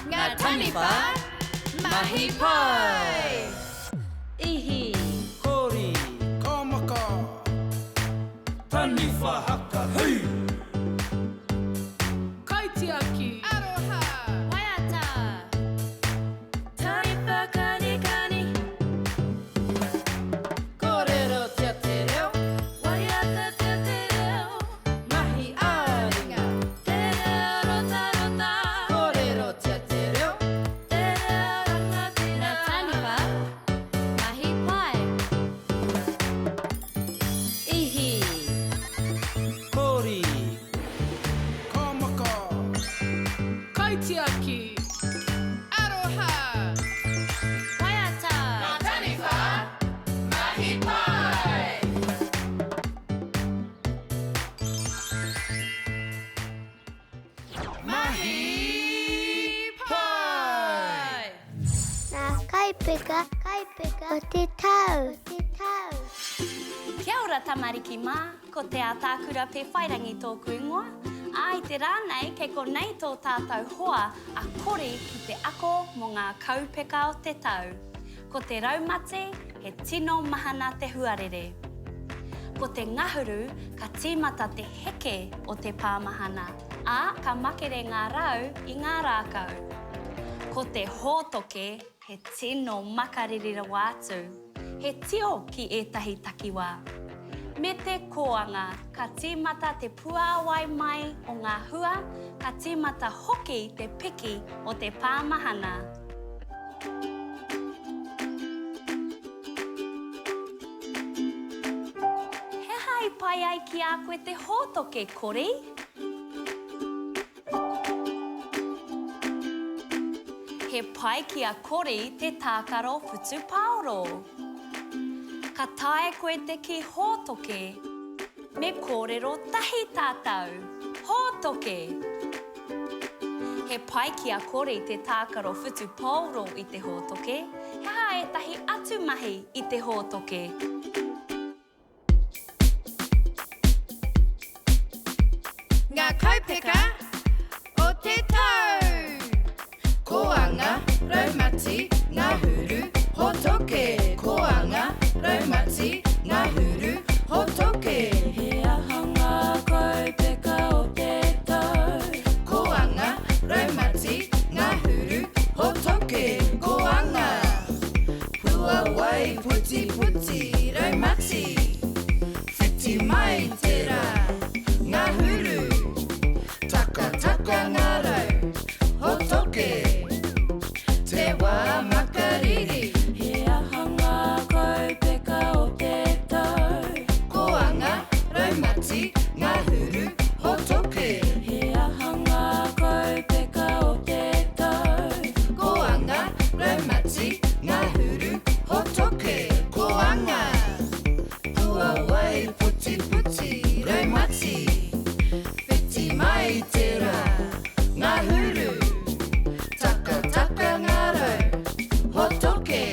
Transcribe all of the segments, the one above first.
Ngā taniwha, mahi pai! Ihi! Kori! Ka maka! Taniwha haka hui! Kaitiaki! Aroha! Waiata! Taniwha kanikani! Kōrerotia te reo! Waiatatia te reo! Mahi ā-ringa! Te reo rotarota! Kōrerotia te reo! Te reo rangatira! Ngā taniwha, mahi pai! Ihi! Kori! Ka maka! Kaitiaki! Aroha! Waiata! Ngā taniwha, mahi pai! Mahi pai! Ngā kaipeka, kaipeka o te tau, o te tau. Kia ora tamariki mā, ko Te Ataakura Pewhairangi tōku ingoa, ā, i te rā nei kei konei tō tātou hoa a Kori ki te ako mō ngā kaupeka o te tau. Ko te raumati, he tino mahana te huarere. Ko te ngahuru, ka tīmata te heke o te pāmahana, ā, ka makere ngā rau i ngā rākau. Ko te hōtoke, he tino makariri rawa atu, he tio ki ētahi takiwā. Me te kōanga, ka tīmata te puāwai mai o ngā hua, ka tīmata hoki te piki o te pāmahana. He aha i pai ai ki a koe te hōtoke, Kori? He pai ki a Kori te tākaro whutupaoro. Ka taea koe te kī hōtoke, me kōrero tahi tātou. Hōtoke! He pai ki a Kori te tākaro whutupaoro i te hōtoke, he aha ētahi atu mahi i te hōtoke? Ngā kaupeka o te tau! Koanga, raumati, ngahuru, hotoke. Koanga, raumati, ngahuru, hotoke. He aha ngā kaupeka o te tau? Koanga, raumati, ngahuru, hotoke. Koanga, puawai, putiputi, raumati. Whiti mai te rā, ngahuru, takataka ngā rau, hotoke. Te wā makariri. He aha ngā kaupeka o te tau? Koanga, raumati, ngahuru, hotoke. He aha ngā kaupeka o te tau? Koanga, raumati, ngahuru, hotoke. Koanga, puawai, putiputi, raumati. Whiti mai te rā, ngahuru, takataka ngā rau, hotoke.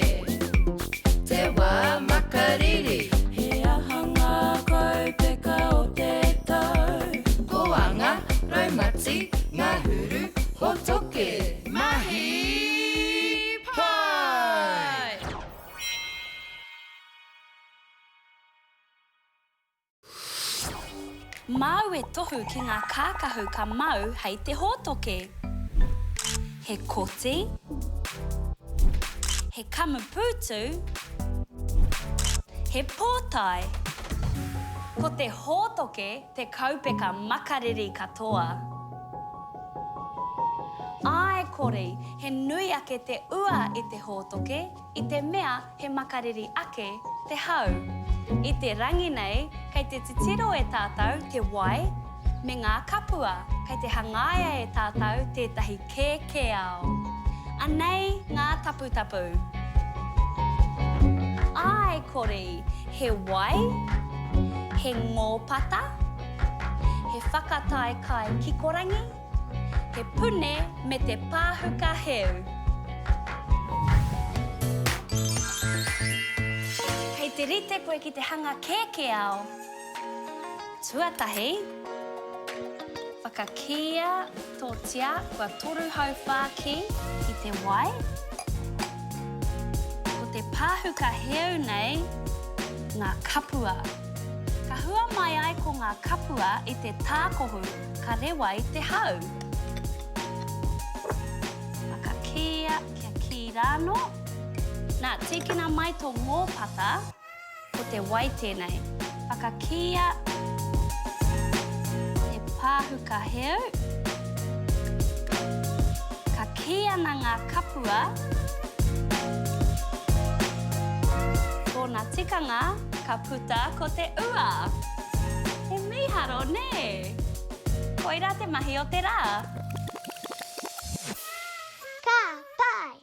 Te wā makariri. He aha ngā kaupeka o te tau? Koanga, raumati, ngahuru, hotoke. Mahi pai! Māu e tohu ki ngā kākahu ka mau hei te hōtoke. He koti, he kamupūtu, he pōtae. Ko te hōtoke te kaupeka makariri katoa. Āe kore, he nui ake te ua i te hōtoke, i te mea he makariri ake te hau. I te rangi nei, kei te titiro e tātou te wai me ngā kapua, kei te hangaia e tātou tētahi kēkēao. Anei ngā taputapu. Āe kore, he wai, he ngōpata, he whakataekai kikorangi, He pune me te pāhuka heu. Kei te rite koe ki te hanga kēkēao. Tuatahi, Whakakīia tō tia kua 3/4 kī i te wai. Ko te pāhuka heu nei ngā kapua. Ka hua mai ai ko ngā kapua i te tākohu ka rewa i te hau. Whakakīia kia kī rānō. Nā, tīkina mai tō ngōpata. Ko te wai tēnei. Whakakīia te pāhuka heu. Ka kī ana ngā kapua. Tōna tikanga, ka puta ko te ua. He mīharo, nē? Koirā te mahi o te rā. Ka pai!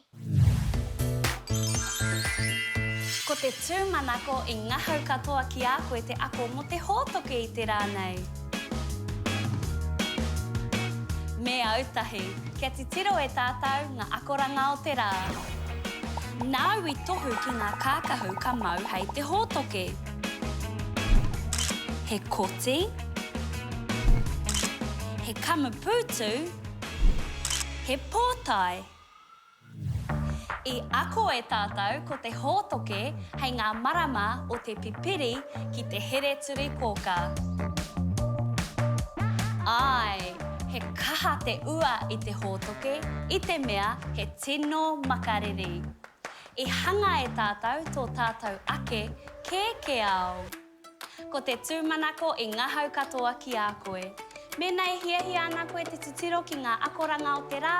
Ko te tūmanako i ngahau katoa ki a koe te ako mō te hōtoke i te rā nei. Me autahi, kia titiro e tātou ngā akoranga o te rā. Nāu i tohu ki ngā kākahu ka mau hei te hōtoke. He koti, he kamupūtu, he pōtae. I ako e tātou ko te hōtoke hei ngā marama o te Pipiri ki te Hereturikōkā. Āe, he kaha te ua i te hōtoke i te mea he tino makariri. I hanga e tātou tō tātou ake kēkēao. Ko te tūmanako i ngahau katoa ki a koe. Mēnā e hiahia ana koe te titiro ki ngā akoranga o te rā,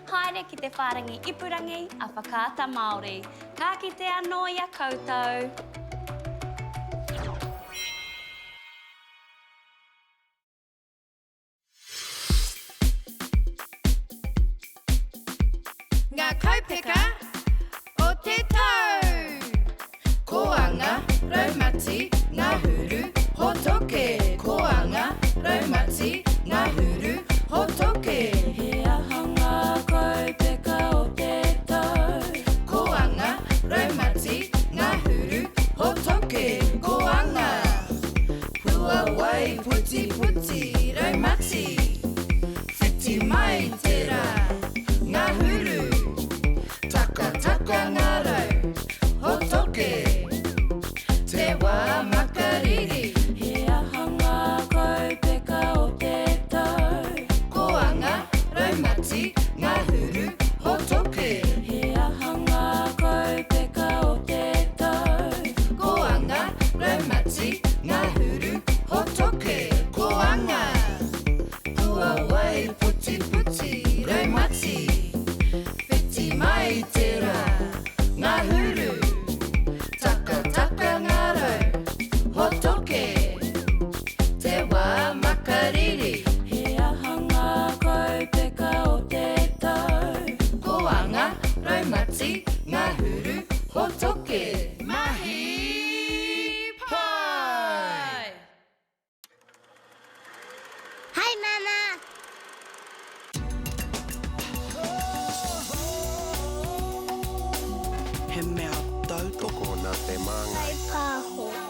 haere ki te whārangi ipurangi a Whakaata Māori. Ka kite anō i a koutou! Ngā kaupeka o te tau! Koanga, raumati, ngahuru, hotoke. Koanga, raumati, ngahuru, hotoke. He aha ngā kaupeka o te tau? Koanga, raumati, ngahuru, hotoke. Koanga. Puawai, putiputi, raumati. Whiti mai te rā, ngahuru. Takataka ngā rau, hotoke. Te wā makariri. He aha ngā kaupeka o te tau? Koanga, raumati, ngahuru, hotoke. He aha ngā kaupeka o te tau? Koanga, raumati, ngahuru, hotoke. Koanga. Puawai, putiputi, raumati. Whiti mai te rā, ngahuru. Takataka ngā rau, hotoke. Te wā makariri. He aha ngā kaupeka o te tau? Koanga, raumati, ngahuru, hotoke. Mahi pai! Hai Mama! He mea tautoko Tokona te māngai. Pāho.